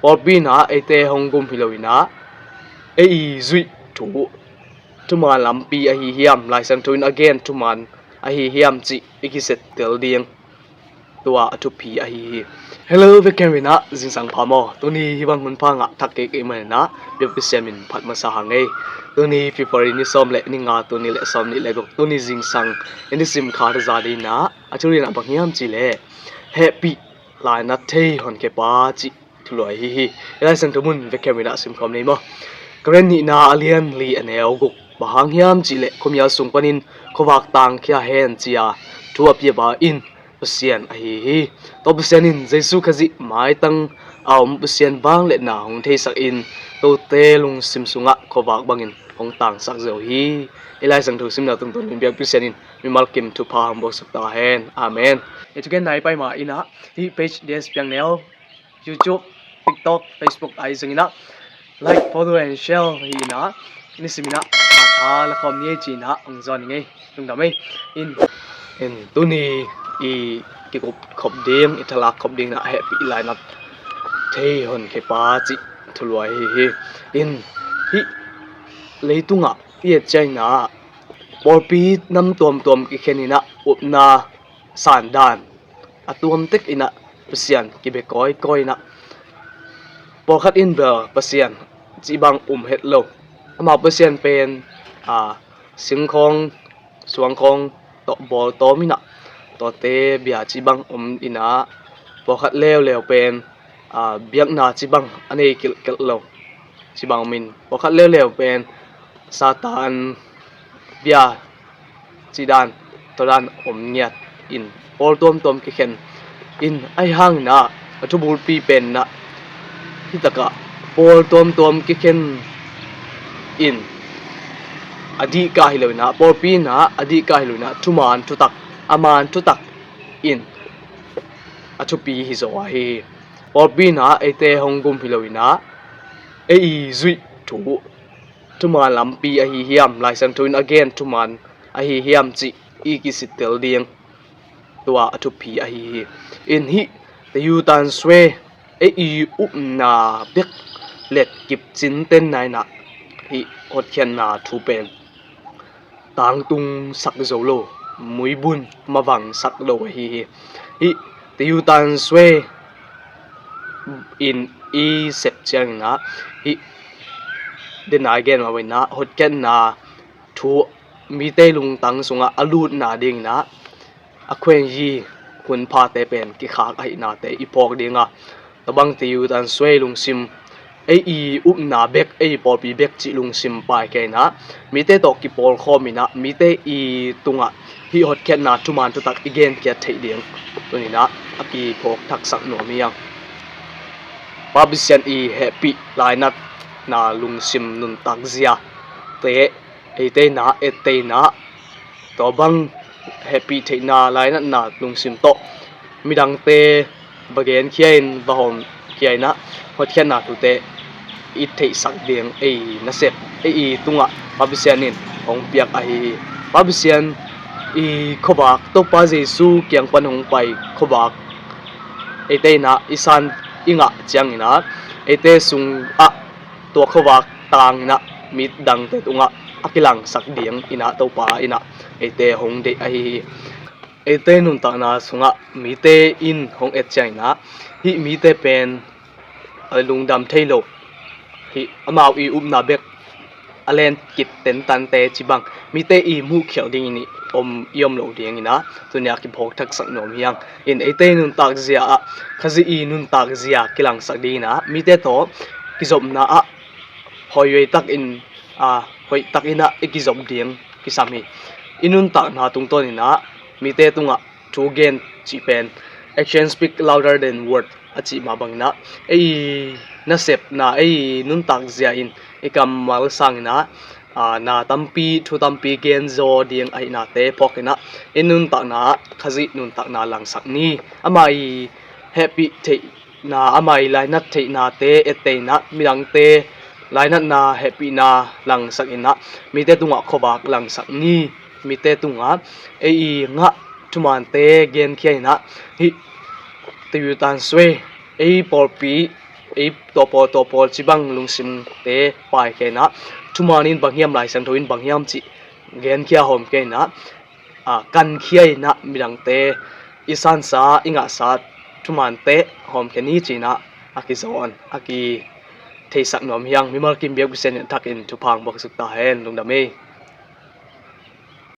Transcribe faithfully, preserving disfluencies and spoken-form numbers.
Pawlpi in ah eite hong gum hi lo in ah, ei i zuih thu thuman lampi ahi hiam, Lai Siangtho in a gen thuman ahi hiam cih i kiset tel ding, tua a thupi ahi hi. Hello, vekem in ah zingsang pha maw? Tuni hih bang hun pha ngah thak kei kei man in ah biakpi siam in phat masa hang ei. Tuni February ni sawm le ni nga, tuni le sawm nih le guk, tuni zingsang i nisim kha thaza ding in ah a thulin ah bang hiam cih leh hehpih lainat thei honkhia pa cih thuluai hi hi. I Lai Siangtho mun vekem in ah simkhawm ni maw? Korin nihna a lian li a neu guk, bang hang hiam cih leh khuamial sung panin khuavak tangkhia hen ci-a thu a piapa in Pasian ahi hi. Tua Pasian in Jesu Khazih maitang a om Pasian vangliatna hong theisak in, tote lungsim sungah khuavak bangin hong tangsak zo hi. I Lai Siangtho simna tungtawn in biakpi siam in mimal kim thupha hong buaksak ta hen. Amen. I thugen nai pai ma in ah hih page D S Piang Neu, YouTube, TikTok, Facebook ai zong in ah like, follow and share hi in ah, nisim in ah a tha la khawm ni ei ci in ah hong zawn ing ei. Lungdam ei. In, in tuni i kikup khop ding, i thalak khop ding in ah hehpih lainat thei honkhia pa cih thuluai hi hi. In hih leitungah i et ciang in ah pawlpi nam tuamtuam kikhen in ah upna sandan a tuam tek in ah Pasian kibia kawikawi in ah, pawlkhat in bel Pasian cih bang um het lo. Amau Pasian pen, a, singkhawng, suangkhawng tawh bawl tawm in ah, tuate bia cih bang om in ah, pawlkhat leuleu pen, a, biakna cih bang a nei kilhkelh lo. Cih bang om in, pawlkhat leuleu pen Satan bia cih dan, tua dan om ngiat in pawl tuamtuam kikhen in, ahi hang in ah a thubulpi pen in ah hih takah pawl tuamtuam kikhen in a dihkah hi lo in ah, pawlpi in ah a dihkah hi lo in ah, thuman thutak, a man thutak in a thupi hi zaw ahi hi. Pawlpi in ah eite hong gum hi lo in ah, ei i zuih thu thuman lampi ahi hiam, Lai Siangtho in a gen thuman ahi hiam cih i kiset tel ding, tua a thupi ahi hi. In hih Te U Tan Swe, ei i upna bek let kip cinten na in ah hih hotkhiatna thu pen tangtungsak zo lo, muibun mavangsak lo ahi hi. Hih Te U Tan Swe in i sep ciang in ah, hih dena i gen mah bang in ah, hotkhiatna thu mite lungtang sungah a lutna ding in ah, a khuenzi hun phate pen kikhak ahihnate i phawk ding a, tua bang Te U Tan Swe lungsim, ei i upna bek, ei i pawlpi bek cih lungsim paikhia in ah, mite tawh kipawlkhawm in ah, mite i tungah hih hotkhiatna thuman thutak i genkhiat theih ding tuni in ah a kiphawk thaksak nuam hi hang. Pa Pasian i hehpih lainatna lungsim nuntak ziate eite in ah ettei in ah, tua bang hehpih theihna lainatna lungsim tawh midangte va genkhia in, va hawmkhia in ah, hotkhiatna thute i theihsak ding ei nasep, ei i tungah Pa Pasian in hong piak ahi hi. Pa Pasian i khuavak, Topa Jesu kiang pan hong pai khuavak eite in ah i san, i ngah ciang in ah, eite sungah tua khuavak tang in ah midangte tungah a kilangsak ding in ah Topa in ah eite hong deih ahi hi. Eite nuntakna sungah mite in hong et ciang in ah, hih mite pen a lungdam thei lo, hih amau i upna bek a len kip tentante cih bang mite i muhkhialh ding in i om, i om loh ding in ah tuni a kiphawk thaksak nuam hi hang. In eite nuntak zia ah, Khazih i nuntak zia kilangsak ding in ah, mite tawh kizopna ah hoihtak in, a, hoihtak in ah i kizop ding kisam hi. I nuntakna tungtawn in ah mite tungah thu gen cih pen, action speak louder than word a cih mah bang in ah, ei i nasepna, ei i nuntak zia in i kammal sang in ah, a, na tampi, thu tampi gen zaw ding ahihnate phawk in ah, i nuntakna ah Khazih nuntakna langsak ni. Ama i hehpih theihna, ama i lainat theihnate ettei in ah, midangte lainatna, hehpihna langsak in ah, mite tungah khuavak langsak ni. Mite tungah ei i ngah thumante genkhia in ah, hih Te U Tan Swe, ei pawlpi ei tua pawl tua pawl ci bang lungsimte paikhia in ah, thuman in bang hiam, Lai Siangtho in bang hiam cih genkhia hawmkhia in ah, a, kankhia in ah midangte i sansa i ngahsa thumante hawmkhia ni ci-in ah a kizawn a kitheisak nuam hi hang. Mimal kim biak Pasian in a thakin thupha hong buaksuk ta hen. Lungdam ei.